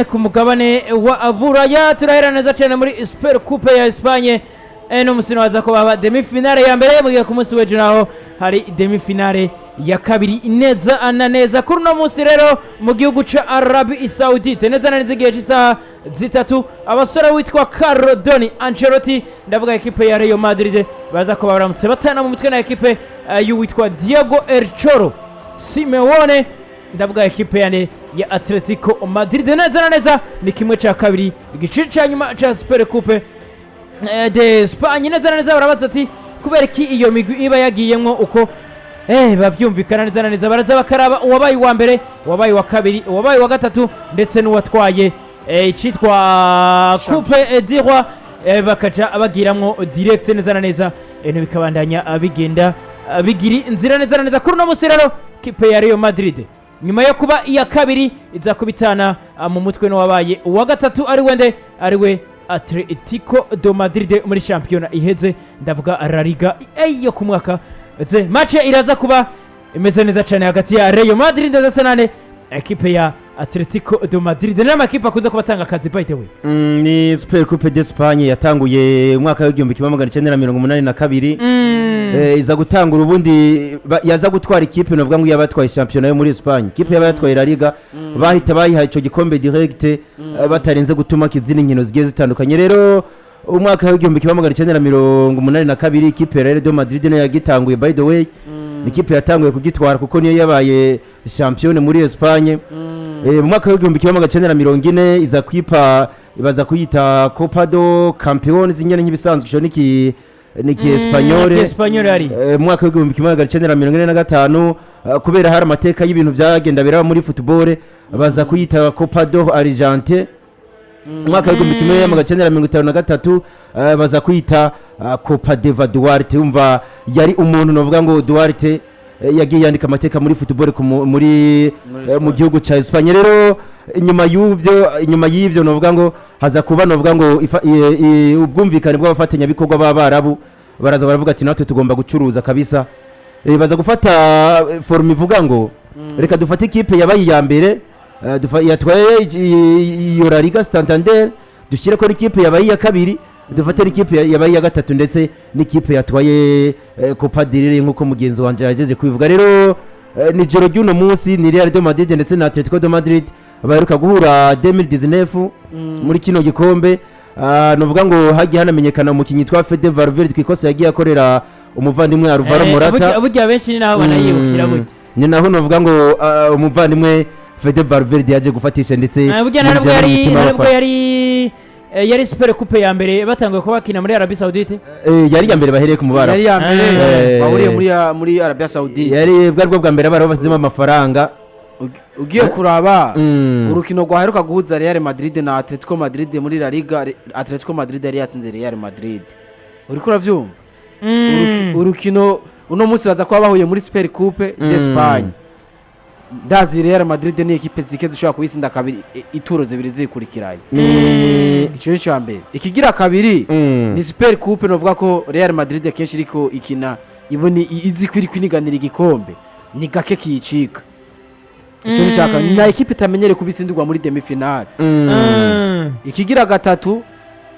Ku mugabane wa Buraya turahera neza cyane muri Super Coupe ya Espagne. No musino waza ko baba demi-finale ya mbere, mugiye ku munsi w'ejo naho hari demi-finale ya kabiri. Neza na neza kuri uno munsi rero, mu gihugu ca Arabie Saoudite, neza na neza igihe cy'isaha 3, abasore witwa Carlo Doni Ancelotti, ndavuga ekipe ya Real Madrid, baza kuba baramutse batana mu mitwe na ekipe y'uwitwa Diego El Cholo Simeone, ndavuga ekipe yane ya Atletico Madrid. Neza na neza ni kimwe cya kabiri, igice cya nyuma ca Super Coupe de Espagne. Neza na neza barabaza ati: "Kubera iki iyo migwi iba yagiyemwo uko?" Babyumvikana neza na neza, baraza bakaraba uwabaye uwa mbere, uwabaye uwa kabiri, uwabaye uwa gatatu, ndetse n'uwatwaye icitwa Coupe du Roi, bakaca bagiramwo direct. Neza na neza ibintu bikabandanya bigenda bigira inzira. Neza na neza kuri uno munsi rero, kipe ya Real Madrid, nyuma yo kuba iya kabiri, iza kubitana mu mutwe n'uwabaye uwa gatatu, ari we nde? Ari we Atletico do Madrid muri shampiyona iheze, ndavuga La Liga yo ku mwaka. Ndetse match iraza kuba imeze neza cyane hagati ya Real Madrid ndetse nane ekipe ya Atletico do Madrid, n'amakipe akunze kuba atanga akazi, by the way. Ni Super Coupe d'Espagne yatanguye umwaka w'1982. Iza gutangura ubundi yaza gutwara ikipe, navuga ngo yabatwaye shampiyona yo muri Espagne, ikipe yaba yatwaye La Liga, bahita bayiha ico gikombe direct, batarinze gutuma izindi nkino zigiye zitandukanye. Rero umwaka w'1982, ikipe ya Real de Madrid niyo yagitanguye. By the way, ni ikipe yatanguye kugitwara kuko niyo yabaye championne muri Espagne. Mu mwaka w'1940 iza kwipa, ibaza kuyita Copa do Campeones nyene nk'ibisanzwe, ico niki Espagnol. Espagnol ari Mu mwaka w'1945, kubera hari amateka y'ibintu byagenda biraba muri football, baza kuyita Copa do Argentine. Mu mwaka w'1953 baza kuyita Copa Eva Duarte. Umva, yari umuntu navuga ngo Duarte yagiye yandika amateka muri football muri mu gihugu cya Espagne. Rero inyuma y'ivyo navuga ngo haza kuba, navuga ngo ubwumvikane bw'abafatanyabikorwa b'Abarabu, baraza baravuga ati: "Natwe tugomba gucuruza kabisa." Baza gufata forme ivuga ngo: "Reka dufate ikipe yabaye iya mbere, yatwaye iyo La Liga Santander, dushyire ko n'ikipe yabaye iya kabiri, dufate n'ikipe yabaye iya gatatu, ndetse n'ikipe yatwaye Copa del Rey," nk'uko mugenzi wanjye yagejeje kubivuga. Rero ni joro ry'uno munsi, ni Real de Madrid ndetse na Atletico de Madrid baheruka guhura 2019 muri kino gikombe. Nuvuga ngo hagiye hanamenyekana umukinnyi twa Fede Valverde ku ikosa yagiye akorera umuvandimwe Alvaro Morata. Burya benshi ni naho banayibukira burya. Ni naho nuvuga ngo umuvandimwe Fede Valverde yaje gufatisha ndetse Burya ntabwo yinjira yari n'umutima ntabwo w'abafana. yari Super Coupe ya mbere batanguye kuba bakina muri Arabie Saoudite. Yari iya mbere bahereye ku mubara. Yari iya mbere bahuriye muri Arabia Saoudite. Yari bwari bwo bwa mbere bari basizemo amafaranga. Ugiye kuraba urukino rwaheruka guhuza Real Madrid na Atletico Madrid muri La Liga, Atletico Madrid yari yatsinze Real Madrid, uriko uravyumva? Urukino uno munsi baza kuba bahuye muri Super Coupe d'Espagne, ndazi Real Madrid ni ekipe zike zishobora kuyitsinda kabiri, ituro zibiri zikurikiranye. Ni Ico ni icya mbere. Ikigira kabiri, ni Super Coupe novuga ko Real Madrid kenshi iriko ikina ibona izi ko iri kwiniganira igikombe, ni gake kiyicika. Ico ni icya kabiri. Ni ekipe itamenyereye kuba itsindirwa muri demi finale. Ikigira gatatu,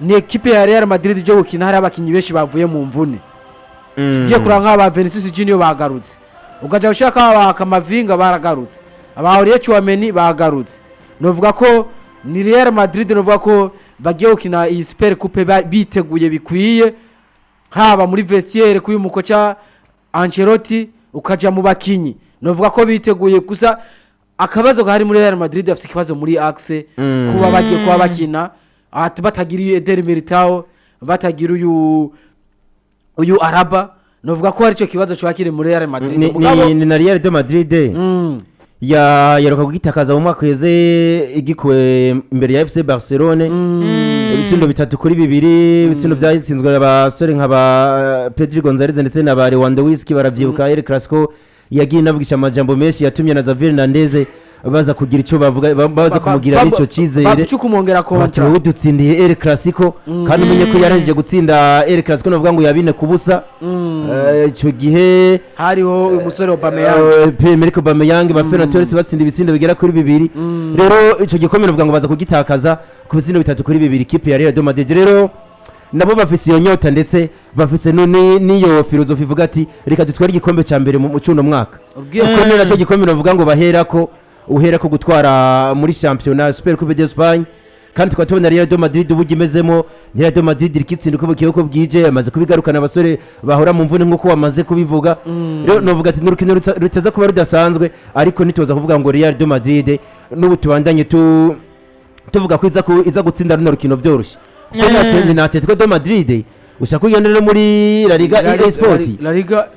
ni ekipe ya Real Madrid ije gukina hari abakinyi benshi bavuye mu mvune. Ugiye kuraba nk'aba Vinicius Junior bagarutse, ugaca ushaka aba Camavinga baragarutse, aba Aurelien Tchouameni bagarutse. Novuga ko ni Real Madrid, novuga ko bagiye gukina iyi Super Coupe biteguye bikwiye, haba muri vestiaire k'uyu mukoca Ancelotti, ukaja mu bakinyi, novuga ko biteguye. Gusa akabazo gahari muri Real Madrid, afite ikibazo muri axe, kuba bagiye kuba bakina ati batagira Eder Militao, batagira uyu Alaba, novuga ko hari icyo kibazo cyoba kiri muri Real Madrid. Mugabo Ni na Real de Madrid ya yaruka kugitakaza mu mwaka uheze, igikuwe imbere ya FC Barcelone, ibitsindo 3-2, ibitsindo byatsinzwe abasore nka ba Pedri Gonzalez ndetse na ba Lewandowski. Baravyibuka El Clasico yagiye inavugisha amajambo menshi yatumye na Xavi Hernandez baza kugira icyo bavuga, baza kumugira n'icyo cyizere cyo kumwongera bati contrat. Wowe dutsindiye El Clasico, kandi umenye ko yarahejeje gutsinda El Clasico, navuga ngo yabine ku busa. Icyo gihe Hariho uyu musore Aubameyang. Pierre-Emerick Aubameyang, ba Ferran Torres batsinda ibitsindo bigera kuri bibiri. Rero icyo gikombe navuga ngo baza kugitakaza ku bitsindo 3-2 ikipe ya Real de Madrid. Rero nabo bafise iyo nyota, ndetse bafise n'iyo filozofi ivuga ati reka dutware igikombe cya mbere mu cuno mwaka, Ubwiye kuko ni nacyo gikombe navuga ngo baherako, uherako gutwara muri shampiyona Super Coupe d'Espagne. Kandi tukaba tubona Real de Madrid uburyo imezemo. Real de Madrid irikitsinda uko bukeye uko bwije, yamaze kubigarukana abasore bahora mu mvune nk'uko wamaze kubivuga. Rero novuga ati ni urukino rutaza kuba rudasanzwe, ariko ntituza kuvuga ngo Real de Madrid n'ubu tubandanye tuvuga ko iza gutsinda runo rukino byoroshye, kuko na Atletico de Madrid ushaka kugenda no muri La Liga EA Sport. La Liga.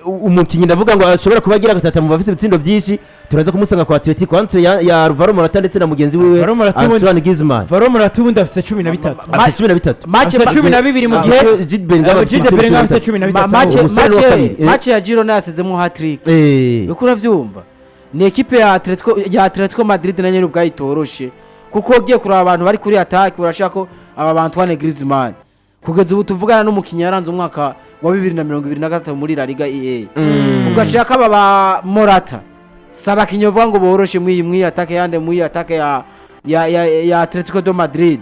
Umukinnyi ndavuga ngo ashobora kuba agira gatatu mu bafise ibitsindo byinshi, turaza kumusanga kwa Atletico entre ya Alvaro Morata ndetse na mugenzi wiwe Alvaro Morata ubundi- Antoine Griezmann. Alvaro Morata ubundi afite 13. Afite 13. Match Afite 12 mu gihe Jude Bellingham afite Jude Bellingham afite 13. 13. Umusore ni uwa kabiri. Match ya Girona yasizemo hat-trick. Uko uravyumva, ni ekipe ya Atletico Madrid na nyene ubwayo itoroshe, kuko ugiye kuraba abantu bari kuri attaque, urashaka ko aba ba Antoine Griezmann kugeza ubu tuvugana n'umukinnyi yaranze umwaka wa 2023 muri La Liga EA, ugashaka aba ba Morata, si abakinnyi bavuga ngo boroshe mw'iyi attaque yande, mw'iyi attaque ya Atletico de Madrid.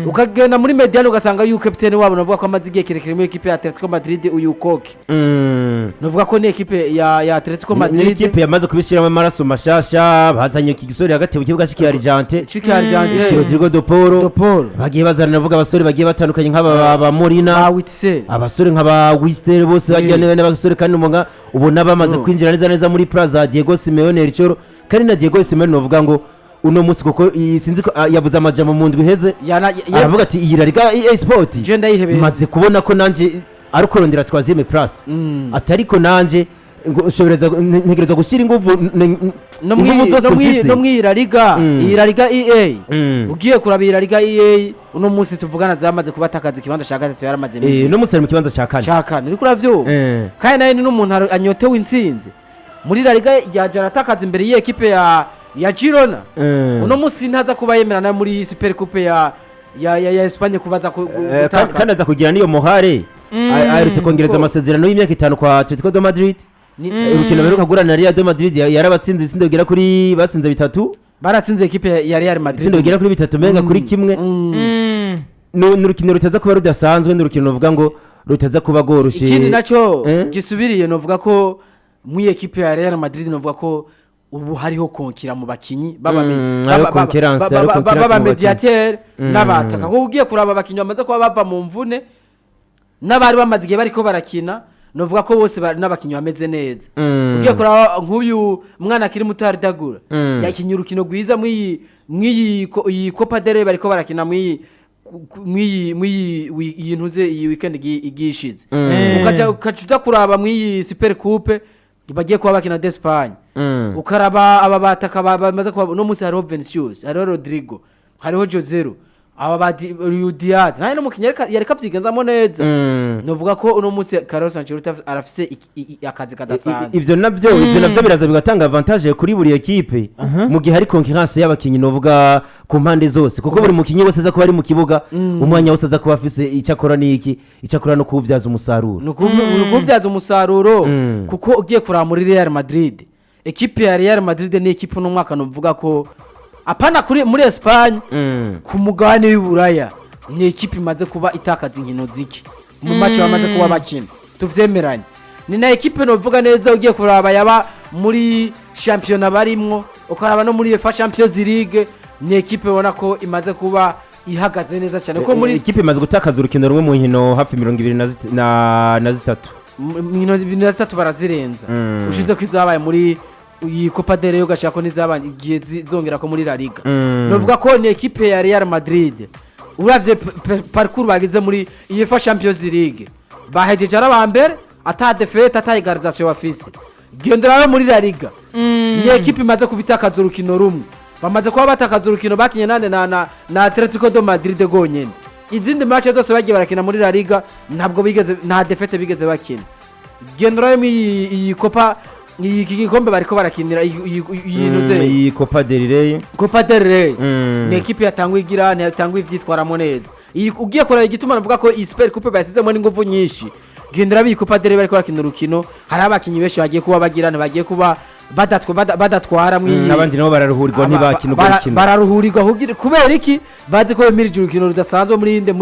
Ukagenda muri médiane, ugasanga yuko kapitene wabo navuga ko amaze igihe kirekire muri ekipe ya Atletico Madrid, uyu Koke. Navuga ko ni ekipe ya Atletico Ni Madrid. ikipe yamaze kubishyiramo amaraso mashasha, bazanye iki gisore hagati mu kibuga cy'iki Argentine, Chiki Argentine. iki Rodrigo de Paul. De Paul. Bagiye bazana navuga abasore bagiye batandukanye nk'aba ba Molina, ba Witsel, abasore nk'aba Witsel bose bagiye n'abasore, kandi umuntu ubona bamaze kwinjira neza neza muri Plaza Diego Simeone El Cholo. Kandi na Diego Simeone bavuga ngo uno munsi, kuko sinzi ko yavuze amajambo mu ndwi iheze, aravuga ati iyi La Liga EA Sport Je ndayihebeye. maze kubona ko nanje ari kurondera troisième place, ati ariko nanje ngo nshoboreza ntegerezwa gushyira inguvu No inguvu zose mfise. No mw'iyi La Liga, iyi La Liga EA, ugiye kuraba iyi La Liga EA uno munsi tuvugana, zamaze kubatakaza ikibanza cya gatatu, yaramaze No munsi ari mu kibanza cya kane. Cya kane, uriko uravyumva? Kandi nawe ni n'umuntu anyotewe intsinzi muri La Liga, yaje aratakaza imbere y'iyi ekipe ya Girona. Uno munsi ntaza kuba yemera nayo muri Super Coupe ya Espagne kubaza gutakaza. Kandi aza kugira n'iyo mohare. Aherutse kongereza amasezerano y'imyaka 5 kwa Atletico de Madrid. Urukino baheruka guhura na Real de Madrid yarabatsinze ibitsindo bigera kuri, batsinze bitatu. Baratsinze ekipe ya Real Madrid. Ibitsindo bigera kuri bitatu menga kuri kimwe. Ni urukino rutaza kuba rudasanzwe, ni urukino ruvuga ngo rutaza kuba rworoshye. Ikindi nacyo gisubiriye, novuga ko muri ekipe ya Real Madrid, novuga ko ubu hariho concurrence mu bakinyi Hariho concurrence, hariho concurrence baba mu bakinyi. médiateur n'abataka, kuko ugiye kuraba abakinyi bamaze kuba bava mu mvune n'abari bamaze igihe bariko barakina, novuga ko bose n'abakinyi bameze neza. Ugiye kuraba nk'uyu mwana akiri muto Ardagura, yakinye urukino rwiza mw'iyi iyi Copa del Rey bariko barakina mw'iyi iyi ntuze iyi weekend igiye ishize. Ukaca uja kuraba mw'iyi Super Coupe bagiye kuba bakina d'Espagne, ukaraba aba bataka bamaze kuba no munsi, hariho Vinicius, hariho Rodrigo, hariho Joselu, aba ba Diaz nawe n'umukinnyi yareka avyigenzamo neza. Novuga ko uno munsi Carlos Ancelotti arafise akazi kadasanzwe. Ivyo navyo biraza bigatanga avantage kuri buri ekipe mu gihe hari concurrence y'abakinyi, novuga ku mpande zose, kuko buri mukinyi wese aza kuba ari mu kibuga umwanya wose, aza kuba afise icyo akora n'iki, icyo akora no kuwubyaza umusaruro. Ni ukubyaza umusaruro, kuko ugiye kuraba muri Real Madrid, ekipe ya Real Madrid ni ekipe uno mwaka novuga ko apana kuri muri Espagne, ku mugabane w'Iburaya ni ekipe imaze kuba itakaza inkino zike mu match bamaze kuba bakina, tuvyemeranye. Ni na ekipe novuga neza, ugiye kuraba yaba muri shampiyona barimwo, ukaraba no muri UEFA Champions League, ni ekipe ubona ko imaze kuba ihagaze neza cyane ko muri Ekipe imaze gutakaza urukino rumwe mu nkino hafi 23. Mu nkino 23 barazirenza. Ushize ko izabaye muri iyi Copa del Rey, ugashaka ko n'izabaye igihe zongera ko muri La Liga. Novuga ko ni ekipe ya Real Madrid, uravye parcours bagize muri UEFA Champions League, bahejeje ari aba mbere, ata défaite, ata égalisation bafise. Gendera no muri La Liga, ni ekipe imaze kubitakaza urukino rumwe, bamaze kuba batakaza urukino bakinye nande na Atletico de Madrid gonyene. Izindi match zose bagiye barakina muri La Liga, ntabwo bigeze, nta défaite bigeze bakina. Gendera muri iyi Copa Iki gikombe bariko barakinira iyi ntuze Iyi Copa del Rey. Copa del Rey ni ekipe yatanguye igira ntiyatanguye ivyitwaramo neza. Iyi ugiye kuraba igituma navuga ko iyi Super Coupe basizemo n'inguvu nyinshi, gendera biyi Copa del Rey bariko barakina urukino, hari abakinyi benshi bagiye kuba bagira bagiye kuba badatwara mw'iyi N'abandi nabo bararuhurirwa, ntibakina urwo rukino. Bararuhurirwa kubera iki? Bazi ko bemirije urukino rudasanzwe muri inde,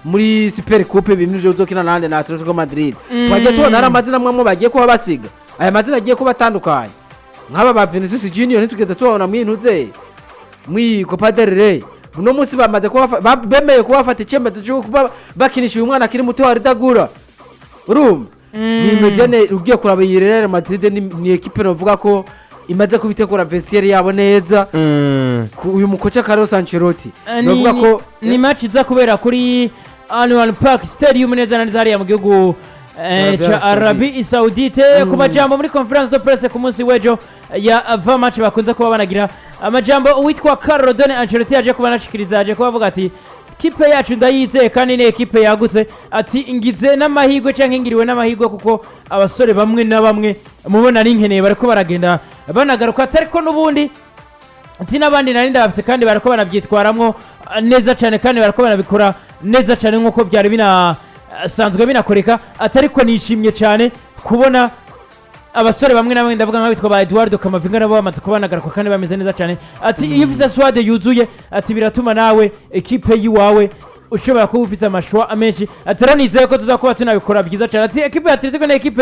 muri Super Coupe bimirije uzokina nande? Na Atletico Madrid. Twagiye tubona hari amazina amwe amwe bagiye kuba basiga, aya mazina agiye kuba atandukanye nk'aba ba Vinicius Junior ntitugeze tubabona mw'intuze mw'iyi Copa del Rey. Uno munsi bamaze kuba bemeye kuba bafata icyemezo cyo kuba bakinisha uyu mwana akiri muto wa Arda Güler. Urumva ni médiane. Ugiye kuraba iyi Real Madrid ni ekipe novuga ko imaze kubitegura vestiaire yabo neza. Uyu mukoca Carlos Ancelotti novuga ko Ni match iza kubera kuri Al Park Stadium neza na neza hariya mu gihugu Arabia ca Arabie Saoudite. Ku majambo muri conférence de presse ku munsi w'ejo ya avant match bakunze kuba banagira amajambo, uwitwa Carlo Don Ancelotti yaje kuba anashikiriza, yaje kuba avuga ati: "Kipe yacu ndayizeye kandi ni ekipe yagutse." Ati: "Ngize n'amahirwe canke ngiriwe n'amahirwe kuko abasore bamwe na bamwe mubona ari nkeneye bariko baragenda banagaruka." Atari ko n'ubundi, ati: "N'abandi nari ndabafise kandi bariko banabyitwaramwo neza cyane kandi bariko banabikora neza cyane nk'uko byari binasanzwe binakoreka." Ati: "Ariko nishimye cyane kubona abasore bamwe na bamwe, ndavuga nk'abitwa ba Eduardo Camavinga, nabo bamaze kuba banagaruka kandi bameze neza cyane." Ati: "Iyo ufise squad yuzuye," ati, "biratuma nawe ekipe yiwawe ushobora kuba ufise ama choix menshi." Ati: "Rero nizeye ko tuzakuba tunabikora byiza cyane." Ati: "Ekipe ya Atletico ni ekipe